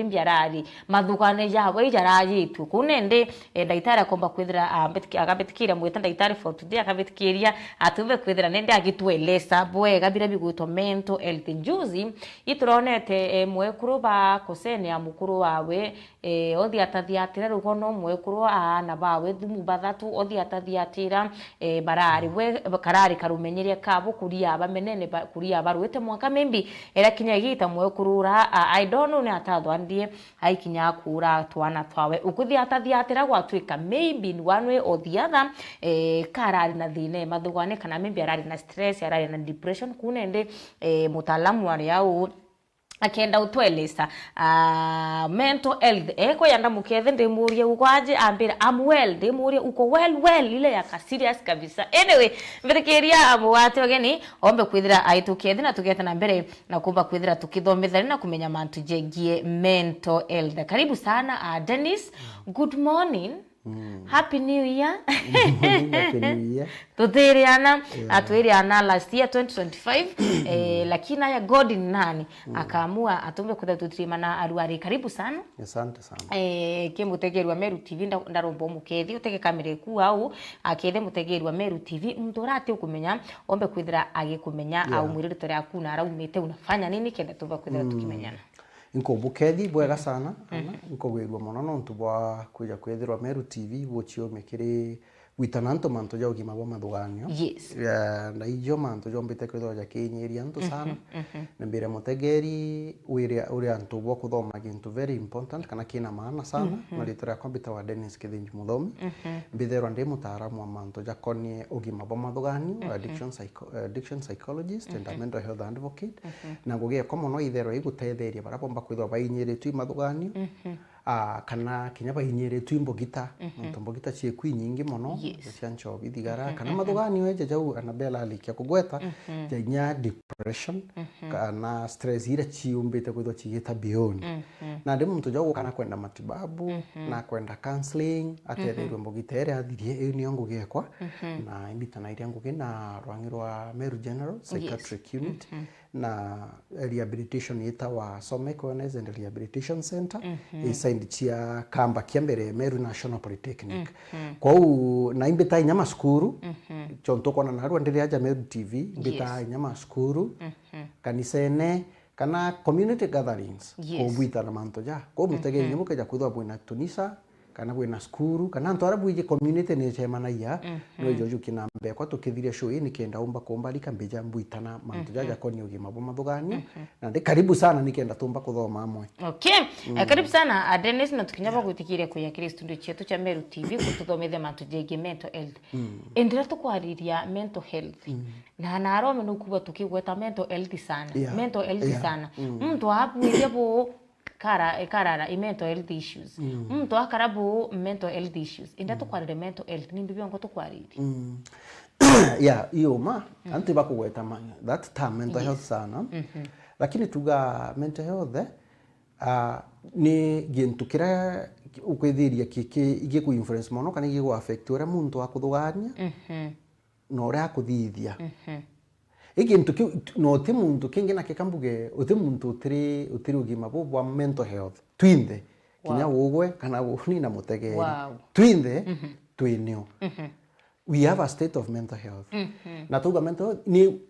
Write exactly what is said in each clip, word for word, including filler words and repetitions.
maybe arari mathugane jawe ijarajitue. Kuu nindi, eh, ndagitari akomba kwithira, ah, mbitiki-, akambitikiria mwite ndagitari for today, akambitikiria atumbe kwithira nindi agitwelesa bwega bira bigwitwa mental health. Juzi, ituronete, eh, mwekuru ba kusene ya mukuru wawe, eh, othiatathiatira rugono mwekuru aana bawe thumu bathatu, othiatathiatira, eh, barari we, karari karumenyeria kabo kuria bamenene ba, kuria barwite mwanka maybe era kinya igita mwekuru ura, a, I don't know ni atathwandie, aikinya akura twana twawe. Ukuthiatathiatira gwatwika maybe in one way or the other, eh, karari na thina e mathugane, kana maybe arari na stress, arari na depression, kuu nindi, eh, mutaalamu ari au akenda utwelesa, ah, mental health. Eko yanda mukethe ndimurie uko aje, ambira, "I'm well," ndimurie, "Uko well, well?" Ile ya ka serious kabisa. Anyway, mbirikiria amugwate ugeni, ombe kwithira aitukethi na tugete na mbere na kumba kwithira tukithomithania na kumenya mantu jengie mental health. Karibu sana, ah, Dennis. Good morning. Mm. Happy New Year. Good morning, Happy New Year. Tutiriana, yeah, atwiriana last year twenty twenty-five, eh, lakini aya God ni nani? Mm. Akaamua atumbe kutha tutirimana aruari. Karibu sana. Asante sana. Eh, kimutegerwa Meru T V nda-, ndaromba umukethi, utege kamera iku au, akethe mutegerwa Meru T V, muntu urati ukumenya, ombe kwithira agikumenya, yeah, au mwirire tore aku na araumite, unafanya nini kenda tumba kwithira, mm, tukimenyana. Inkubukethi bwega sana, Ana. Mhm. Inkugwirua mono nontu bwa kwija kwithirwa Meru T V buchiumia kiri gwitana antu mantu ja ugima bwa mathuganio. Yes. Eh, na ijo mantu jombite kwithirwa jakinyiria antu sana. Mhm, mhm. Na mbire mutegeri wire uri antu bwa kuthoma gintu very important kana kina maana sana. Mhm. Na ritwa riakwa mbitawa Dennis Kithinji Muthomi. Mhm. Mbithairwa ndi mutaaramu wa mantu jakonie ugima bwa mathuganio, Mhm. addiction psycho-, addiction psychologist and a Mhm. mental health advocate. Mhm. Na ngugi yakwa mono itherwa igutetheria baria bomba kwithirwa bainyiritue i mathuganio, Mhm. ah, kana kinya bainyiritue i mbogita. Mhm. Nontu mbogita cieku inyingi mono, Yes. cia nchobi, thigara, Mhm, kana mhm. mathuganio eja jau Annabella alikia kugweta, Mhm. ja inya depression, Mhm. kana stress iria ciumbite kwithirwa cigita bioni. Mhm. Nandi muntu jau kana kwenda matibabu, Mhm. na kwenda counseling, atetheirwe Mhm. mbogita iria athirie, iu niyo ngugi ekwa, Mhm. na imbitana iria ngugi na rwangi rwa Meru General Yes. Psychiatric Unit, Mhm. na rehabilitation yitawa Somek Wellness and Rehabilitation Center, Mhm. isaindi cia kamba kia mbere Meru National Polytechnic. Mhm. Kwou, na imbita inya masukuru, Mhm. chontu ukona narua ndiri aja Meru T V, imbita Yes. inya masukuru, Mhm. kanisene, kana community gatherings, Yes. kugwitana mantu ja. Kwou mutegeri Mhm. ni bukeja kwithwa bwina tunisa, kana bwina cukuru, kana antu aria bwiji community ni icemanagia, Mhm. no ijo juki na mbekwa tukithiria show ii nikenda umba kumbarika mbija mbwitana mantu Mhm. jaja koni ugima bwa mathuganio, Mhm. na ndi karibu sana nikenda tumba kuthoma amwe. Okay. Mm. Eh, karibu sana, ah, Dennis, na tukinya bagwitikiria kuya kiri studio cietu cia Meru T V kututhomithia mantu jegie mental health. Mm. Indira tukwariria mental health, Mm. na na arome nukuwa tukigweta mental health sana. Yeah. Mental health Yeah. sana. Mm. Muntu abuiria bu kara, karara i mental health issues. Mm. Muntu akara bu mental health issues. Inda Mm. tukwarire mental health, ni mbi biongo tukwarire. Mm. Yeah, iyo ma, Mm. antu bakugweta ma, that term mental Yes. health sana. Mhm. Lakini tuga mental health, eh, ah, ni gintu kiria ukwithiria ki-, ki-, giku influence mono kana giku affect uria muntu akuthugania Mhm. na uria akuthithia. Mhm. I gintu kiu, na uti muntu kingi na kika mbuge, uti muntu utiri, utiri ugima bu bwa mental health. Twinthe, kinya Wow. ugwe kana uni na mutegeri. Wow. Twinthe, Mhm. twi nio. Mhm. We have a state of mental health. Mhm. Na twauga mental health ni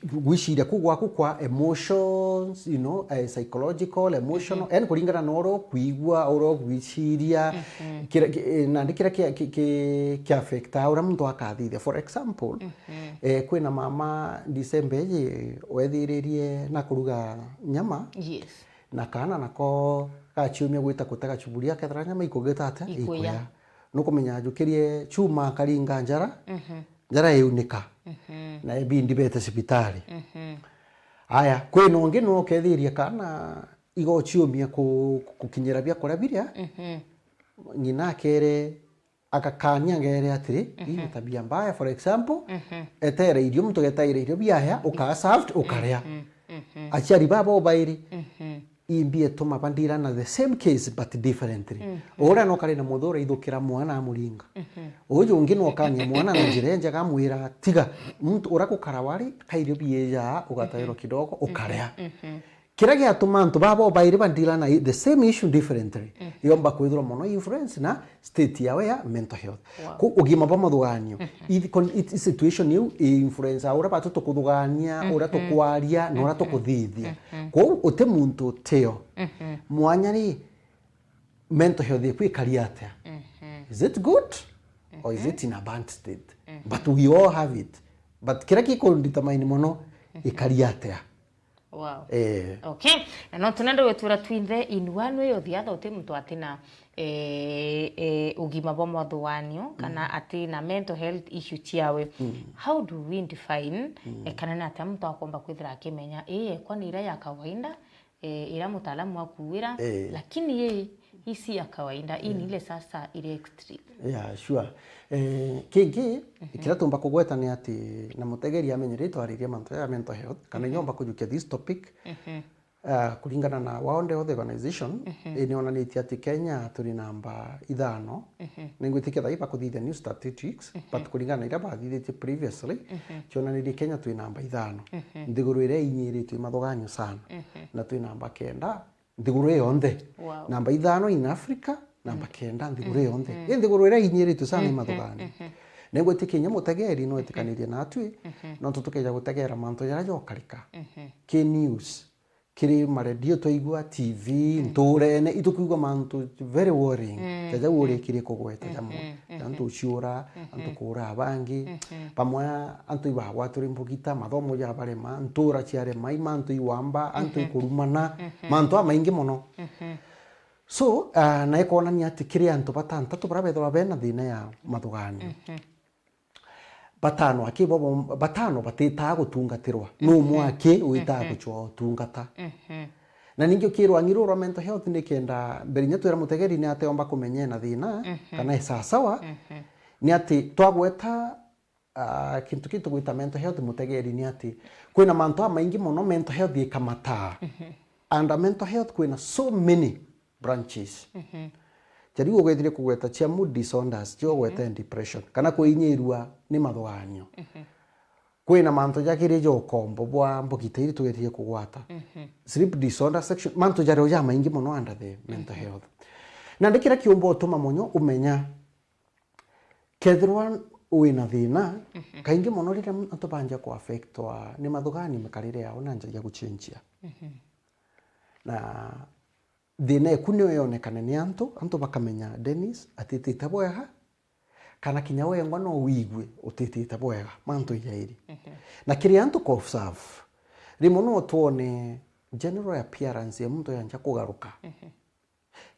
gwiciria ku gwaku kwa emotions, you know, eh, psychological, emotional, Mhm. yani kuringana na uria ukwigua, uria ugwiciria, Mhm. kira, ki-, eh, nandi kira kia, ki-, ki-, kia affecta uria muntu akathithia. For example, Mhm. eh, kwina mama December iji wethiririe na kuruga nyama, Yes. na kaana nako gachiumia gwita gutega chuburia, kethira nyama ikugita atia? Ikuya. Ikuya. Nukumenya ajukirie chuma akaringa njara, Mhm. njara iunika. Mhm. Na ibindi bete cibitari. Mhm. Aya, kwina ungi no ukethiria kana igochiumia ku-, gukinyira biakuria biria, Mhm. ng'ina akere, agakania ngere atiri, "Hii ni Mhm. tabia mbaya." For example, Mhm. etere irio, muntu getaire irio biaya, ukaa served, ukaria. Mhm. Mhm. Aciari baba obairi, Mhm. imbi etuma bandirana the same case but differently. Mhm. Uria no kari na muthe uraithukira mwana amuringa. Mhm. Uyu ungi no kania mwana na njira njega amwira, "Tiga." Muntu uria gukara wari, ka irio biija, ugatairwa Mhm. kidogo, ukaria. Mhm. Kiria giatuma antu baba bairi bandila na i-, the same issue differently, yomba kwithirwa mono influence na state yawe ya mental health. Wow. Ku ugima bwa mathuganio, i con-, i situation iu i influence uria batu tukuthugania, uria tukwaria, na uria tukuthithia. Kwou uti muntu utio. Mwanya ri, mental health yaku ikari atia? Is it good or is it in a bad state? But we all have it. But kiria giku determine mono, ikari atia? Wow. Eh. Okay. Na no tunenda gwitwira twinthe in one way or the other, uti muntu atina, eh, eh, ugima bwa mwathuganio, kana atina mental health issue ciawe. How do we define, eh, kana ni atia muntu akomba kwithira akimenya, eh, kwani ira ya kawaida, eh, ira mutaalamu akuwira, eh, lakini ye, hii si ya kawaida, hii ni ile sasa ile extreme. Yeah, sure. Eh, kingi, kiria tumba kugweta ni ati na mutegeri amenyere twaririe mantu ya mental health, kana nyomba kujukia this topic, ah, kuringana na World Health Organization, inionanitie ati Kenya turi namba ithano. Ningwitikia thai bakuthithia new statistics, but kuringana na iria bathithitie previously, cionanirie Kenya twi namba ithano. Nthiguru iria inyiritwe i mathuganio sana. Na twi namba kenda nthiguru yonthe. Wow. Namba ithano in Africa, namba kenda nthiguru yonthe. I nthiguru iria inyiritwe sana i mathuganio. Ningwitikia kinya mutegeri no etikanirie natwi, nontu tukeja gutegera mantu jaria jokarika. Ki news, kiri maredio twaigua, T V, nturene, itukwigua mantu very worrying. Jaja urikirie kugweta jamwe. Antu uciura, antu kuura abangi, bamwe antu ibagwatire mbugita, mathomo jabarema, ntura ciarema, i mantu iwamba, antu ikurumana, mantu amaingi mono. So, ah, na ikonania ati kiri antu batantatu baria bethirwa bena thina ya mathuganio, batano aki bo, batano batitaa gutungatirwa. Nu umwe aki witaa gucwa utungata. Na ningi ukirwa ng'i ruu rwa mental health ni kenda mbere inya twira mutegeri ni ateomba kumenya ena thina, kana e sawasawa, ni ati twagweta, ah, kintu kiu tugwita mental health mutegeri ni ati kwina mantu amaingi mono mental health ikamataa. Under mental health kwina so many branches. Jariu ugwetire kugweta cia mood disorders, cio ugwete depression, kana kwinyirua ni mathuganio. Kwina mantu jakiri ja ukombo bwa mbugita iri tugetirie kugwata. Sleep disorder, section, mantu jario jamaingi mono under the mental health. Na ndi kiria kiumba utuma monyo umenya kethirwa wina thina, kaingi mono riria antu banja ku affectwa ni mathuganio mikarire yao na nja ya guchenjia. Na thina eku niyo yonekane ni antu, antu bakamenya Dennis atitite bwega, kana kinya wengwa no wigue utitite bwega, mantu jairi. Na kiri antu ku observe, rimwe no twone general appearance ya muntu yanja kugaruka.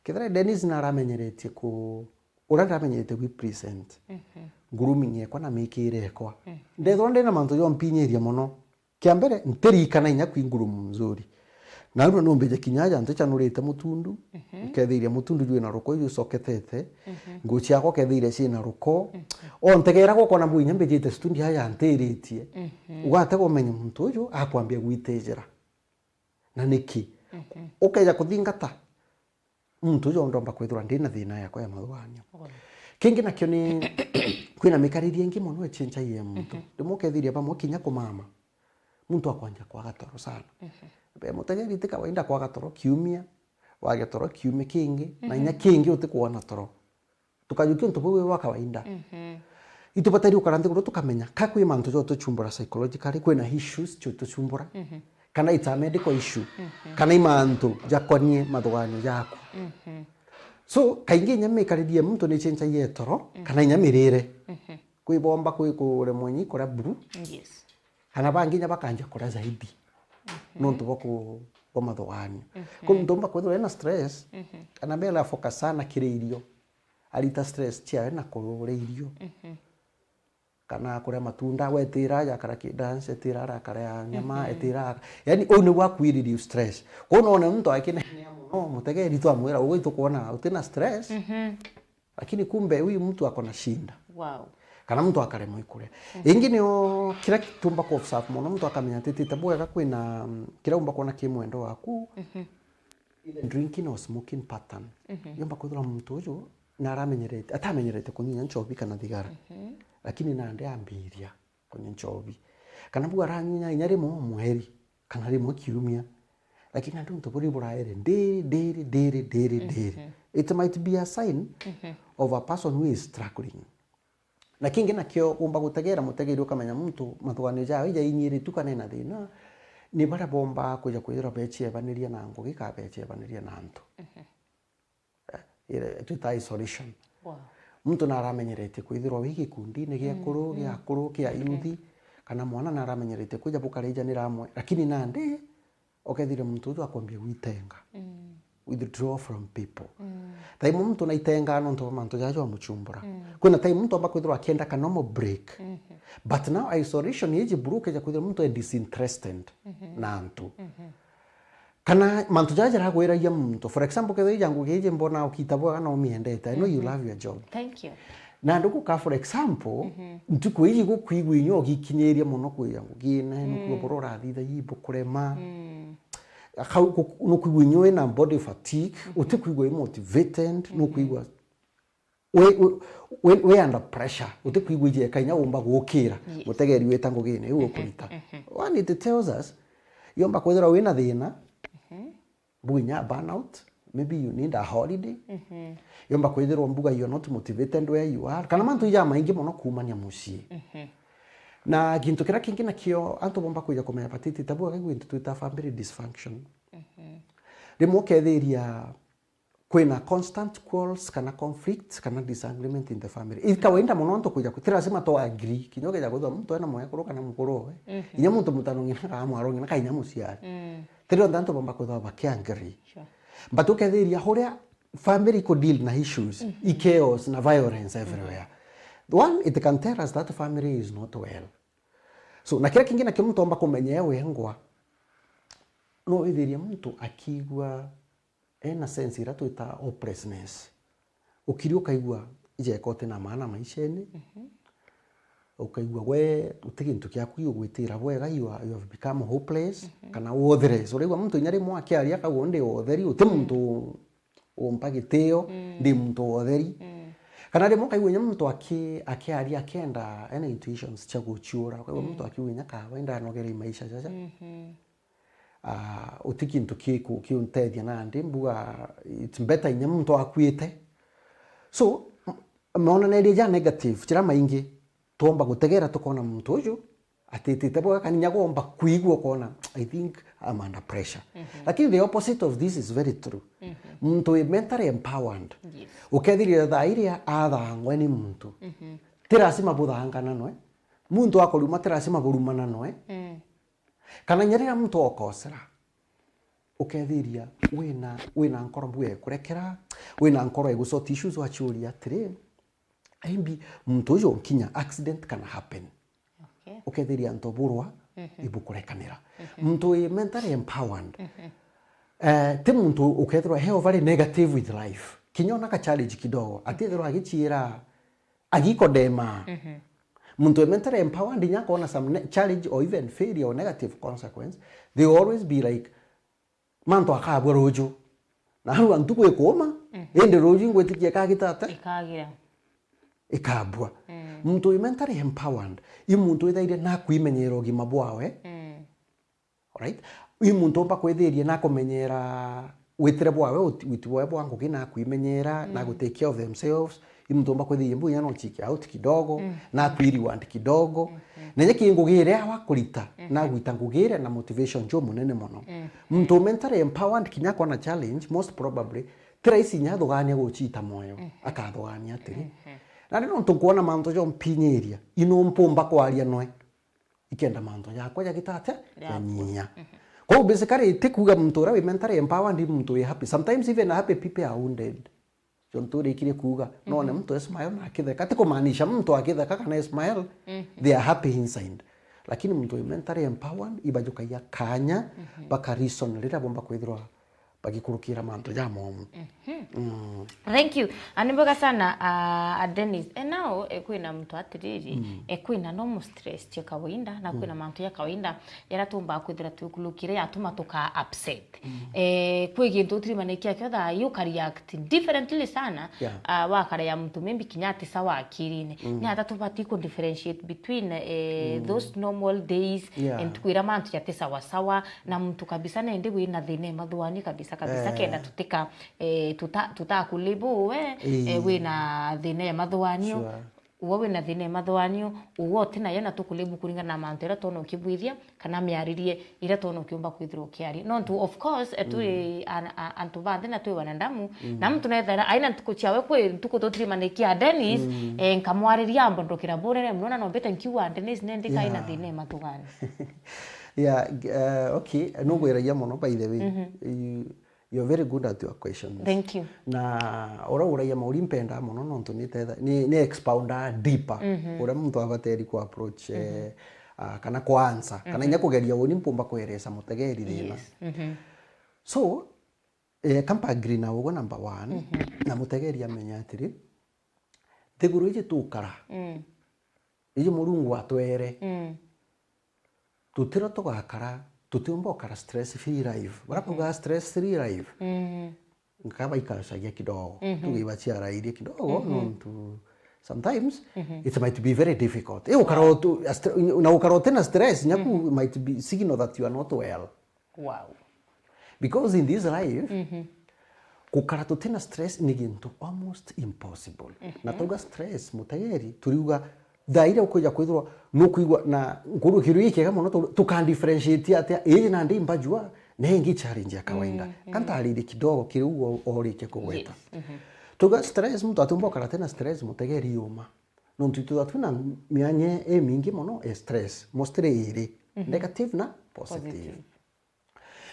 Kethira Dennis naramenyeretie ku, uria ndaramenyeretie gwi present, grooming ekwa na mikire ekwa, ndethirwa ndina mantu jompinyiria mono. Kia mbere, ntirikana inya kwi ngurumu nzuri. Na riu numbije kinya aja ntichanurite mutundu, nkethiria mutundu jwina ruko jucoketete, nguo ciakwa kethiria ciina ruko. O ntegera gukona mbu inya mbijite studio aja ntiritie. Ugatega umenye muntu uju akwambia gwitijira. Na niki? Ukeja kuthingata, muntu uju ndomba kwithirwa ndina thina yakwa ya mathuganio. Kingi nakio ni kwina mikariri ingi mono ichinchagia muntu. Rimwe ukethiria bamwe kinya kumama, muntu akwanja kwaga toro sana. Be mutegeri ti kawaida kwaga toro kiumia, wage toro kiumia kingi, na inya kingi utikwona toro. Tukajukia untu buu bwa kawaida. Itubatari gukara nthiguru tukamenya ka kwi mantu jotuchumbura psychologically, kwina issues jotuchumbura. Kana it's a medical issue, kana i mantu jakonie mathuganio jaku. So, kaingi inya mikariri ya muntu ni ichenchagia toro, kana inya mirire. Kwi bomba kwi kuremwa inya kuria buru, yes, kana bangi inya bakanja kuria zaidi. Nontu bwa ku-, bwa mathuganio. Kwi muntu umba kwithirwa ena stress, kana mbere afocus sana kiri irio. Arita stress ciawe na kuria irio. Kana kuria matunda, wetira aja akara ki dance, etira ara akara ya nyama, etira aka-, yani, uu niguo akwiririu stress. Kwou none muntu akinenea mono, mutegeri twamwira, "Ugwe itukwona utina stress." Lakini kumbe huyu mtu ako na shinda. Wow. Kana mtu akaremwa ikuria. Ingi nio kiria kitumba ku observe mono, mtu akamenya ati tita bwega kwina, mm, kiria umba kwona ki mwendo waku. Either drinking or smoking pattern. Yomba kwithirwa muntu uju naramenyerete, atamenyerete kunywa nchobi kana thigara. Lakini nandi ambiria kunywa nchobi. Kana bu aranywa inya rimwe o mweri, kana rimwe kiumia. Lakini nandi untu buri buraere ndiri, ndiri, ndiri, ndiri, ndiri. It might be a sign of a person who is struggling. Na kingi nakio umba gutegera mutegeri ukamenya muntu mathuganio jawe jainyiritu kana ena thina, ni baria bomba kuja kwithirwa beciebaniria na ngugi ka beciebaniria na antu. Eh, ire twita isolation. Wow. Muntu naramenyeretie kwithirwa wi gikundine gia akuru, gia akuru, kia youth, kana mwana naramenyeretie kwija bukarijanira amwe, lakini nandi ukethire muntu uju akwambia gwitenga. Withdraw from people. Time muntu naitengaa nontu bwa mantu jaja amuchumbura. Kwina time muntu amba kwithirwa akienda ka normal break. But now isolation iji buru ukeja kwithirwa muntu e disinterested na antu. Kana mantu jaja jaragwiragia muntu. For example, kethira ija ngugi iji mbona ukita bwega na umiendete. I know you love your job. Thank you. Na nduguka, for example, ntuku iji gukwigua inya ugikinyiria muno kwija ngugine, nukwigua buru urathitha ii bukurema. Kau ku-, nukwigua inya wina body fatigue, utikwigua imotivated, nukwigua wi, wi, wi, wi under pressure, utikwigua ijeka inya umba gukira, yes, mutegeri wita ngugine iu ukurita. One, it tells us, yomba kwithirwa wina thina, mbuga inya burnout, maybe you need a holiday. Yomba kwithirwa mbuga you are not motivated where you are. Kana mantu ija maingi mono kuumania mucii. Na gintu kiria kingi nakio antu bomba kwija kumenya batitite bwega i gintu twita family dysfunction. Rimwe ukethiria kwina constant quarrels kana conflict kana disagreement in the family. I kawaida mono antu kwija ku-, ti lazima to agree. Kinya ukeja kwithirwa muntu ena mwekuru kana mukuru owe. Inya muntu mutano ng'ina kana mwaro ng'ina kana inya muciari. Ti rionthe antu bomba kwithirwa baki agree. Sure. But ukethiria huria family ku deal na issues, i chaos na violence everywhere. One, it can tell us that family is not well. So, na kiria kingi nakio muntu omba kumenya e wengwa, no withirie muntu akigua ena sense iria twita hopelessness. Ukiri ukaigua ijeka uti na maana maishene. Ukaigua we uti gintu kiaku giugwitira bwega, you are, you have become hopeless, kana worthless. Uraigua muntu inya rimwe akiaria akauga ndi utheri, uti muntu umpa gitio, ndi muntu wa utheri. Kana rimwe ukaigua inya muntu aki-, akiaria akienda ena intuitions cia guciura. Ukaigua muntu akiuga inya kawa indanogere i maisha jaja. Ah, uti kintu kiku-, kiuntethia nandi, mbuga it's better inya muntu akuite. So, m-, monaneria ja negative, jira maingi, twomba gutegera tukona muntu uju atitite bwega, kana inya gwomba kwigua ukona, I think I'm under pressure. Lakini the opposite of this is very true. Muntu wi mentally empowered, yes, ukethirira thaa iria athangwe ni muntu, ti lazima buthangananwe. Muntu akuruma, ti lazima burumananwe. Kana inya riria muntu okosera, ukethiria wina, wina nkoro mbu ekurekera, wina nkoro egu sort issues, waciuria atiri, maybe muntu uju nkinya accident kana happen. Okay. Ukethiria antu burwa, ibukurekanira. Muntu wi mentally empowered, eh, ti muntu ukethirwa he overly negative with life. Kinya ona ka challenge kidogo, atithirwa agichiira agikodema. Muntu wi mentally empowered, inya akona some ne-, challenge or even failure or negative consequence, they will always be like, mantu akabua ruju. Na arua ntuku ikuuma, indi ruju ingwitikia ikagita atia? Ikagira. Ikabua. Muntu wi mentally empowered, i muntu withaire nakwimenyera ugima bwawe. Alright? I muntu umba kwithiria nakumenyera witire bwawe, uti-, witi bwawe bwa ngugi, nakwimenyera, na gu take care of themselves. I muntu umba kwithiria mbu inya no chike out kidogo, na kwi reward kidogo. Na inya ki ngugi iria wakurita, nagwita ngugi iria na motivation jo munene mono. Muntu mentally empowered kinya akona challenge, most probably, ti rahisi inya athugania guchita moyo, akathugania atiri. Na ni nontu nkwona mantu jo mpinyiria, ino mpumba kwaria nwe. Ikenda mantu jakwa jagita atia? Janyia. Kwou basically, ti kuuga muntu uria wi mentally empowered ni muntu wi happy. Sometimes even happy people are wounded. Jo nturikirie kuuga, none muntu e smile na akitheka. Ti kumaanisha muntu akitheka kana e smile, they are happy inside. Lakini muntu wi mentally empowered, ibajukagia kanya, baka reason riria bomba kwithirwa bagikurukira mantu jamomu. Mm. Thank you. Ah, ni mbega sana, ah, ah, Dennis. E, nao, e, kwina mtu atiriri, mm, e, kwina no mu stress cia kawaida, na kwina, mm, mantu ya kawaida, yara tumba kwithira twikulukire yatuma tuka upset. Mm. E, kwi gintu utirimanikia kio thaa yu uka react differently sana, yeah, ah, wakara ya mtu maybe kinya ati sawa akirine. Mm. Ni ata tubati ku differentiate between, e, mm, those normal days, yeah, and kwira mantu jati sawa sawa, na mtu kabisa nende wina thina e mathuani kabisa kabisa, eh, kenda tutika eh, tuta-, tutakulabel we, eh, ii, wina thina ya mathuganio. Sure. Uwe wina thina ya mathuganio, uwe uti nayo na tukulabel kuringana na mantu jaria twona ukibwithia, kana miaririe iria twona ukiumba kwithirwa ukiaria. Nontu, of course, eh, twi, mm, an-, a-, antu ba nthi na twi wanadamu, mm, na mtu nethera aina ntuku ciawe, kwi ntuku tutirimanikia Dennis, mm, eh, nkamwariria ambondokera burere muno, na nombite nkiuga Dennis nende kaina, yeah, thina ya mathuganio. Yeah, g-, eh, okay, nugwiragia muno, by the way. Mhm. You, You're very good at your questions. Thank you. Na uria uragia mauri mpenda mono nontu ni tetha-, ni, ni expounda deeper, mhm, uria muntu abateri ku approach, mhm, eh, ah, kana ku answer, kana, mhm, inya kugeria uni mpumba kueresa mutegeri thina. Yes. Mhm. So, eh, kamba agree na ugo number one, mhm, na mutegeri amenye atiri, nthiguru iji tukara, mm, iji Murungu atwere, mm, tutiro tugakara, tutiumba gukara stress free life. Bara, mhm, bauga stress free life, mm, nkaba ikacagia kidogo. Mhm. Tuge ibaciarairie kidogo, mhm, nontu sometimes, mhm, it might be very difficult. Eh, ukara, wow, utu-, a stre-, na ukara utina stress, nyaku, mhm, might be signal that you are not well. Wow. Because in this life, mhm, gukara tutina stress ni gintu almost impossible. Mhm. Na twauga stress, mutegeri, turiuga thaa iria ukwija kwithirwa nukwigua na nkuru kiru ikiega mono, tu-, tuka differentiate atia, iji nandi mbajua, na ingi challenge ya kawaida. Mm, mm. Ka ntaririe kidogo kiriu o-, orikia kugweta. Yes. Mhm. Twauga stress, muntu atiumba gukara atina stress, mutegeri yuma. Nontu itwithagwa twina mianya imingi mono ya stress, mostly iri, mhm, negative na positive. Positive.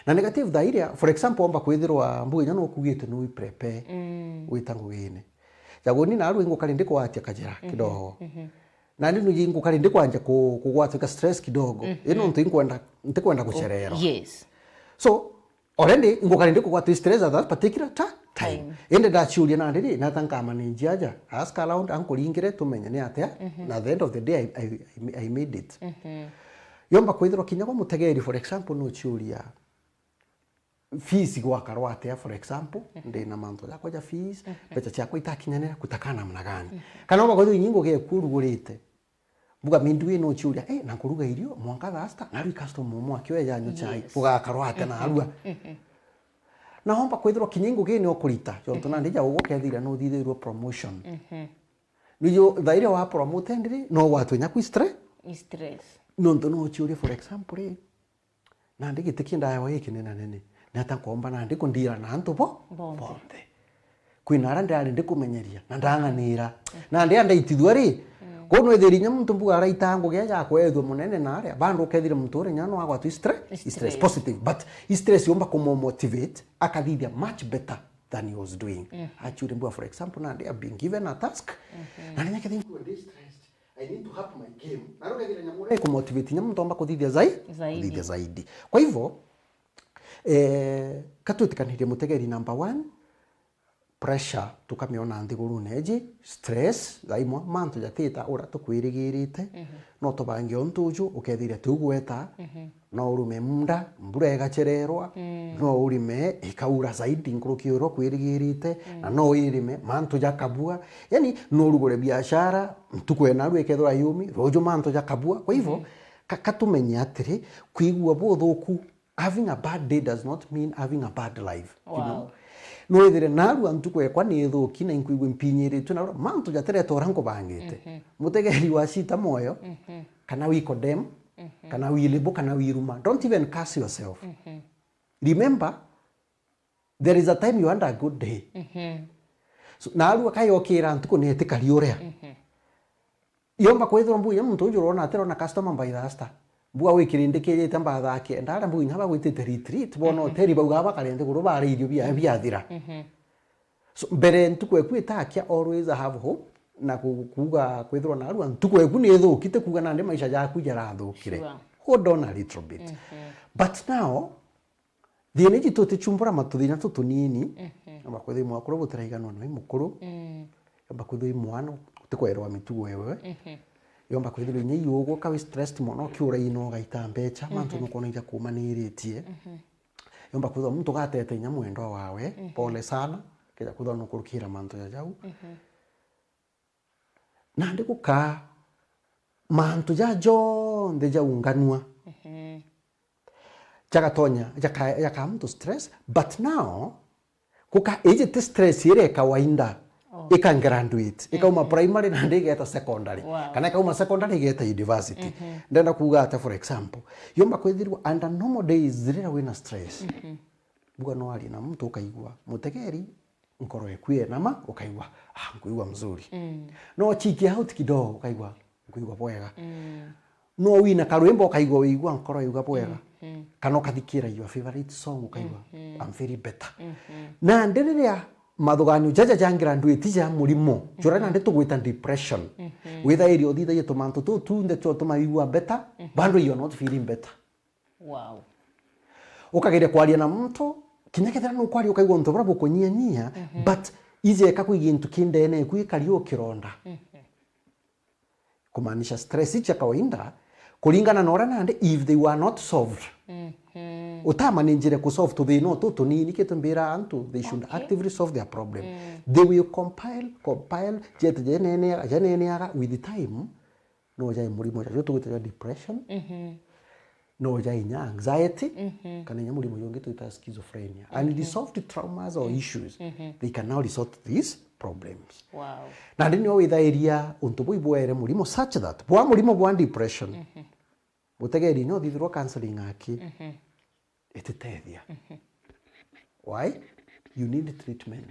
Na negative thaa iria, for example, omba kwithirwa mbuga inya nukugite nui prepare, mm, gwita ngugine. Jaguni narua ingukari ndikwatia kajira, mhm, kidogo. Mhm. Nandi nuji ingukari ndikwanja ku-, kugwatwika stress kidogo. Mhm. Ino ntu inkwenda, ntikwenda gucererwa. Yes. So, already ingukari ndikugwatwa stress at that particular ta-, time. Time. Indi ndaciuria nandi ri, nata nkamanage aja? Ask around, ankuringire tumenye ni atia. Mhm. Na at the end of the day, I, I, I, I made it. Mhm. Yomba kwithirwa kinya gwa mutegeri, for example, nuciuria, fees gwakarwa atia, for example, mhm, ndina mantu jakwa ja fees, mhm, mbeca ciakwa itakinyanira, kutakaa namna gani? Mhm. Kana ugakorwo inyi ngugi eku urugurite, mbuga mindui nuciuria, eh, na nkuruga irio mwanka thaa sita, narua customer umwe akioya janyu chai, yes, gugakarwa atia, mhm, narua? Mhm. Na omba kwithirwa kinya ingugine ukurita, jontu, mhm, nandi ja ugu ukethira nuthithirwe promotion. Mhm. Nijo thaa iria wa promote ndiri, no gwatwe nyaku stre-, stress. Nontu nuciuria, for example, ri, nandi giti kii ndaewa gikinenanene, ni ata nkomba nandi kundira na antu bo-, bonthe, bonthe? Kwina aria ndirari ndikumenyeria, na ndang'anira. Mm. Nandi andaitithua ri, mm, kou nwithiri inya muntu mbuga araita ngugi eja akwethua munene na aria, bado ukethire muntu uria inya no agwatwa stre-, stress, stress positive, but stress yomba kumo motivate, akathithia much better than he was doing. Mm. Actually, mbuga, for example, nandi I've been given a task, mm-hmm, na ninya kethira nkwenda stressed, I need to up my game. Na rukethira nyamu ria ikumotivate, nyamu ntomba kuthithia zai-, zaidi, kuthithia zaidi. Kwa hivyo, eh, katwitikanirie mutegeri number one, pressure tukamiona nthigurune iji, stress, thaa imwe mantu jatita uria tukwirigirite, mhm, no tubange untu uju, ukethira tiu gweta, mhm. No urime munda, mbura igachererwa, mm, no urime ikaura zaidi nkuruki ya uria kwirigirite, mm, na no irime mantu jakabua. Yani, no urugure biashara, ntuku ena rua ikethirwa yumi, ruju mantu jakabua. Kwa hivyo, mm-hmm, ka-, katumenye atiri, kwigua buthuku, having a bad day does not mean having a bad life, you know? Wow. No withire narua ntuku ekwa ni ithuki na inkwigua impinyiritue, narua mantu jaterete uria nkubangite. Mm-hmm. Mutegeri wa cita moyo, mm-hmm, kana wi condemn, mhm, kana wi libo, kana wi ruma. Don't even curse yourself. Mhm. Remember, there is a time you had a good day. Mhm. So, narua kayokira ntuku ni itikari uria. Mhm. Yomba kwithirwa mbuga inya muntu uju urona atirona customer by thaa sita. Mbuga wikirindikirite mba thaa kenda, aria mbuga inya bagwitite retreat, bona, mhm, hoteli bauga bakare nthiguru bare irio bia-, mhm, biathira. Mhm. So, mbere ntuku eku itakia, always have hope, na ku-, kuuga kwithirwa narua ntuku eku ni ithuki, ti kuuga nandi maisha jaku jarathukire. Sure. Hold on a little bit. Mhm. But now, thina iji tutichumbura matuthina tutunini, mhm, Yomba kwithirwa mwakuru butiraiganwa na wi mukuru. Mm. Yomba kwithirwa i mwana, utikwerwa mitugo yewe. Mhm. Yomba kwithirwa inya iugu, ka wi stressed mono, ukiura ino ugaita mbecha, mantu, mhm, nukona ija kumaniritie. Mhm. Yomba kwithirwa muntu ugatete inya mwendwa wawe, mhm, pole sana, keja kwithirwa nukurukira mantu ja jau. Mhm. Nandi gukaa mantu ja jonthe jaunganua. Mhm. Jagatonya, jaka-, jakaa muntu stress, but now, guka, iji ti stress iria ya kawaida, oh, ika graduate, ikauma, mhm, primary nandi igeta secondary. Wow. Kana ikauma secondary igeta university. Mhm. Ndenda kuuga ata, for example, yomba kwithirwa under normal days riria wina stress, mhm, buga no arie na muntu ukaigua, mutegeri, nkoro eku yenama, ukaigua, "Ah, nkuigua mzuri." Mm. No chikia out kidogo, ukaigua, "Nkuigua bwega." Mm. No wina karwimbo, ukaigua, wigua nkoro yuga bwega. Mm, mm. Kana ukathikira your favorite song, ukaigua, mm, mm, "I'm feeling better." Mm, mm. Nandi riria mathuganio jaja ja graduate ja murimo, juria, mm, nandi tugwita depression, mm, mm, withairi uthithagia tumantu tuu tunthe tuo tumaigua better, mm, bado you are not feeling better. Wow. Ukageria kwaria na muntu, kinya kethira nukwaria ukaigua untu buria bukunyianyia, mhm, but ijeka kwi gintu ki ndene eku ikari ukironda. Mhm. Kumaanisha stress ici cia kawaida, kuringana na uria nandi, if they were not solved. Mhm. Utamanijire kusolve tuthina utu tunini, kitu mbira antu, they should, okay, actively solve their problem. Mm. They will compile, compile, jete jeneneaga, jeneneaga with time, no jai murimo jajo tugwita jwa depression, mhm, no jai inya anxiety, mhm, kana inya murimo jungi twita schizophrenia. And, okay, resolved traumas or, mm, issues, mhm, they can now resort to these problems. Wow. Nandi nio withairia untu buu ibwere murimo such that bwa murimo bwa depression, mhm, mutegeri inya uthithirwa counseling aki. Mhm. Ititethia. Mhm. Why? You need treatment.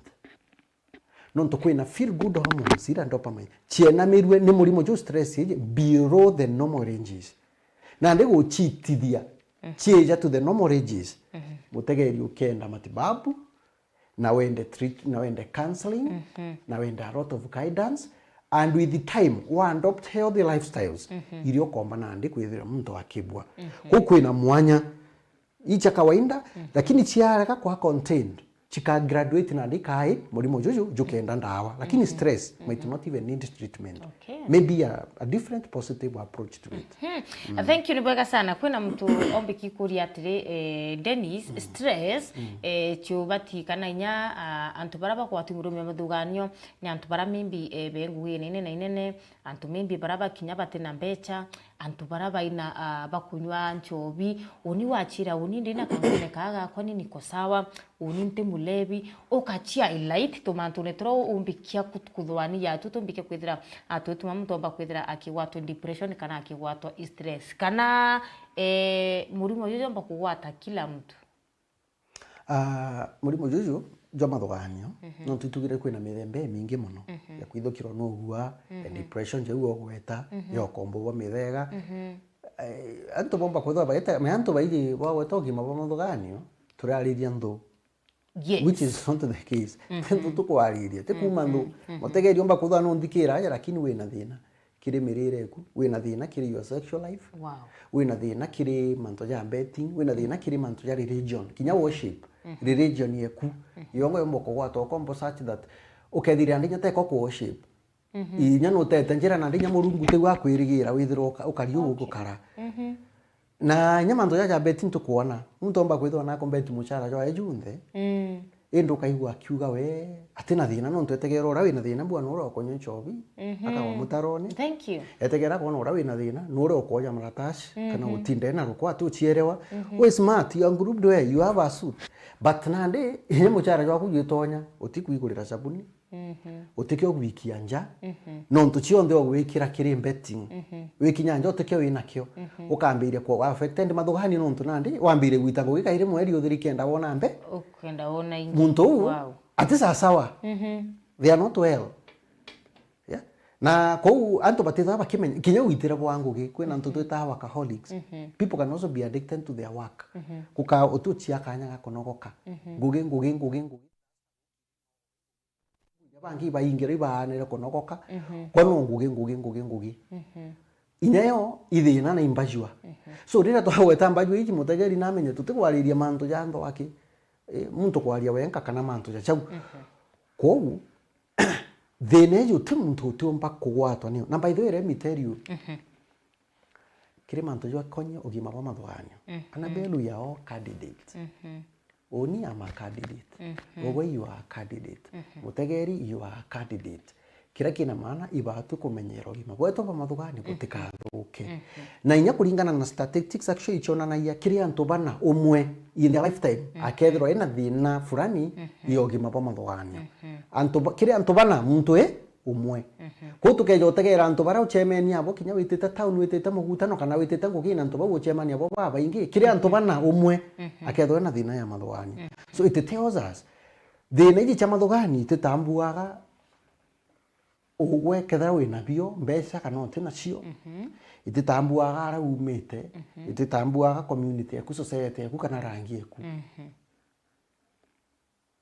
Nontu kwina feel good hormones, ira dopamine, cienamirue ni murimo juu stress iji below the normal ranges. Nandi guchitithia, mhm, chieja to the normal ranges, mhm, mutegeri ukenda matibabu, na wende treat-, na wende counseling, mhm, na wende a lot of guidance, and with the time, wa adopt healthy lifestyles, mhm, iria ukomba nandi kwithira muntu akibua. Mhm. Kuu kwina mwanya, i cia kawaida, mhm, lakini ciarega kwa contained, chika graduate nandi kai murimo juju jukenda ndawa. Lakini, mhm, stress, mhm, might not even need treatment. Okay. Maybe a, a different positive approach to it. Hmm. Mm. Thank you, ni bwega sana. Kwina muntu ombiki kuria atiri, eh, Dennis, mm, stress, mm, eh, ciubati kana inya, ah, antu bara bagwati murimo ya mathuganio, ni antu bara maybe, eh, be ngugi inene na inene, antu maybe bara bakinya bati na mbecha, antu bara baina, ah, bakunywa nchobi, uni wachira, uni ndina kangine kaa gakwa ni niko sawa, uni nti mulevi, ukachia light tumantune turia umbikia kut-, kuthwania tu, tumbikia kwithira, ah, twituma muntu omba kwithira akigwatwa depression kana akigwatwa stress. Kana, eh, murimo juju jomba kugwata kila mtu? Ah, murimo juju jwa mathuganio, mhm, nontu itugire kwina mithemba imingi mono, mhm, ya kwithukirwa nugua, mhm, depression jau ugweta, mhm, ya ukombo bwa mithega. Mhm. Eh, antu bomba kwithirwa bageta, me antu baingi bagweta ugima bwa mathuganio, turariria nthu. Yes. Which is not the case. Mhm. Ti nthu tukwariria, ti kuma nthu. Mhm, mhm. Mutegeri omba kwithirwa nunthikira aja, lakini wina thina kiri mirire eku, wina thina kiri your sexual life, wow, wina thina kiri mantu ja betting, wina thina kiri mantu ja religion, kinya worship, mhm, religion yeku, mhm, yongo yomba kugwata ukombo such that ukethira ndinya teko ku worship. Mhm. Inya nutete njira na ndinya Murungu tiu akwirigira withirwa uka-, ukari uu, okay, gukara. Mhm. Na inya mantu jaja beti ntukwona. Muntu omba kwithirwa na akombeti muchara jwae junthe. Mm. Indi ukaigua akiuga we, atina thina, nontu etegera uria wina thina, bwana uria ukonywa nchobi, mhm, akagwa mutarone. Thank you. Etegera kwona uria wina thina, nuria ukoja maratashi, kana, mhm, utinde na rukwati uchierewa. Mhm. We smart, you are grouped well, you have a suit. But nandi, inya muchara jwaku jwitonya, utikwigurira sabuni. Mhm. Utikio gwikia nja, mhm, nontu cionthe ugwikira kiri betting. Mhm. Wikinya nja utikio winakio. Mhm. Ukambiria ku affected mathugani nontu nandi wambirie gwita ngugi kairi mweri uthiri kenda wona mbe. Ukenda wona ingi. Muntu uu, wow, ati sasawa. Mhm. They are not well. Yeah? Na kou antu batithaa bakimenya, kinya gwitira bwa ngugi, kwina antu, mhm, twitaga workaholics. Mhm. People can also be addicted to their work. Mhm. Guka utuchia kanya ga kunogoka. Mhm. Ngugi, ngugi, ngugi, ngugi. Bangi ibaingira ibaanire kunogoka, mhm, kwa no ngugi, ngugi, ngugi, ngugi. Mhm. Inya yo ithina na imbajua. Mhm. So, riria twagweta mbajua iji, mutegeri namenya tutikwariria mantu ja nthwaki. eh, muntu kwaria wenka kana mantu ja jau. Mhm. Kwou, thina iji uti muntu utiumba kugwatwa niyo. Na by the way, let me tell you, mhm, kiri mantu jakonie ugima bwa mathuganio, mhm, Annabel, you are all candidates. Mhm. Uni, I'm a candidate. Mhm. Gogwe, you are a candidate. Mhm. Mutegeri, you are a candidate. Kiria kina maana, ibaatu kumenyera ugima bwetu bwa mathuganio, mhm, butikathuke. Mhm. Na inya kuringana na statistics, actually, icionanagia kiri antu bana, umwe in their lifetime, mhm, akethirwa ena thina fulani, mhm, ya ugima bwa mathuganio. Mhm. Antu ba-, kiri antu bana, muntu i umwe. Mhm. Kwou tukeja utegeera antu baria ucemenia abo, kinya witite town, witite mugutano, kana witite ngugi na antu bau ucemania abo babaingi, kiri antu bana, umwe, mhm, akethirwa ena thina ya mathuganio. Mhm. So it tells us, thina iji cia mathuganio ititambuaga ugwe kethira wina bio, mbeca kana uti nacio. Mhm. Ititambuaga aria umite, mhm, ititambuaga community eku, society eku, kana rangi eku. Mhm.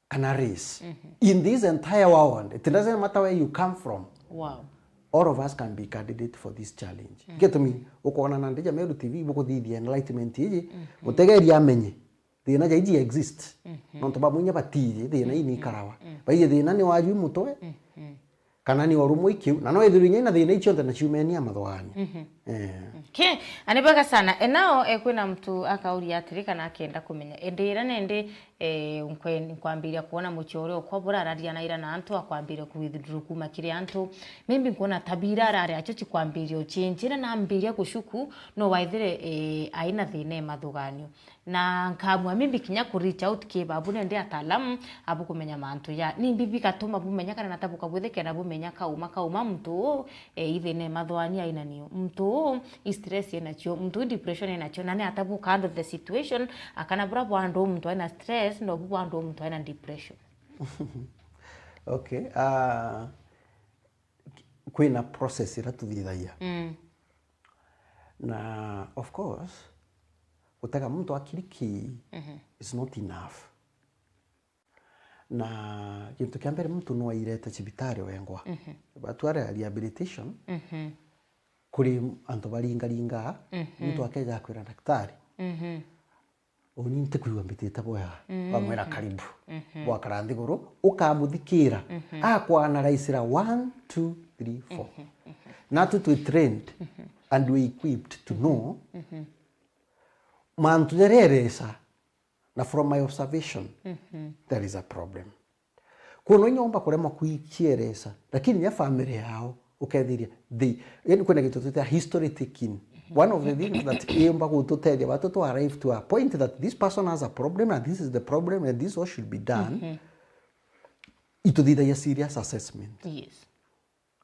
Kana race. Mhm. In this entire world, it doesn't matter where you come from. Wow. All of us can be candidate for this challenge. Mhm. Gitumi, ukoona na Ndija Meru T V, ibukuthithia enlightenment iji, mhm, mutegeri amenye, thina ja iji exist. Mhm. Nontu bamwe inya batiji, thina ii, mhm, nikarawa. Mhm. Baiji thina ni waju mutwe, mhm, kana ni orumwe ikiu, na no ithirwe inya ina thina icio nthe na ciumeni ya mathuganio. Mhm. Eh. Okay. Ani bwega sana. E, nao, e, kwina mtu akauria atiri kana akenda kumenya. Indi ira nendi, e, nkwe-, nkwambiria kuona mucii uria ukwa burararia na ira na antu, akwambiria ku withdraw kuma kiri antu. Maybe nkwona tabia ira arari acio cikwambiria ucinjira na ambiria gushuku, no waithire, e, aina thina e mathuganio. Na nkamua maybe kinya ku reach out ki babu nende ataalamu abukumenya mantu ja. Nimbi bigatuma bumenya kana nata bukabwithikira na bumenya kauma, kauma muntu uu, e, ithina e mathuganio aina nio. Muntu uu i stress enacio, muntu uu depression enacio, na ni ata buka handle the situation, akana bura bwa handle muntu aina stress, no bu bwa handle muntu aina depression. Okay, ah, kwina process ira tuthithagia. Mm. Na of course, gutega muntu akiri ki, mhm, is not enough. Na gintu kia mbere muntu no airete cibitari wengwa. Mhm. Batware rehabilitation, mhm, kuri antu baringaringa, mhm, muntu akeja akwira daktari, mhm, uni ntikwigua mbitite bwega. Mhm. Wamwira karibu. Mhm. Bwakara nthiguru, ukamuthikira. Mhm. Akwa analyze ra one, two, three, four. Mhm. Mhm. Natu twi trained, mhm, and we equipped to, mhm, know, mhm, mantu jaria ereca, na from my observation, mhm, there is a problem. Kwona inya umba kuremwa kwi-, kwieresa, lakini inya family yao ukethiria they, yani kwina gintu twita history taking. One of the things that iumba gututethia batu to arrive to a point that this person has a problem and this is the problem and this what should be done. Mhm. Ituthithagia serious assessment. Yes.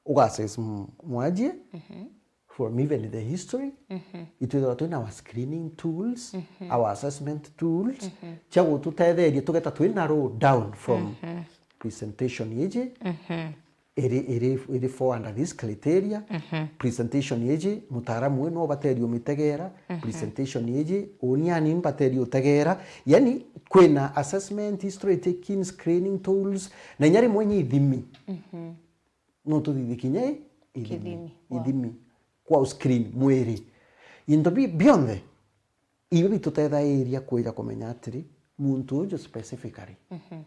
Uga assess m-, mwajie, mhm, from even the history. Mhm. Itwithirwa twina our screening tools, mhm, our assessment tools, mhm, cia gututetheria tugeta twi narrow down from, mhm, presentation iji, mhm, iri, iri, iri fall under this criteria. Mhm. Presentation iji, mutaaramu uyu no ubateria umitegera. Mhm. Presentation iji, uni ani mbateria utegera. Yani, kwina assessment, history taking, screening tools, na inya rimwe inya ithimi. Mhm. No tuthithie kinya i-, ithimi. Kithimi, wow. Ithimi. Kwa screen, mwiri. Into bi-, bionthe, ibio bitutethairia kwija kumenya atiri, muntu uju specifically, mhm,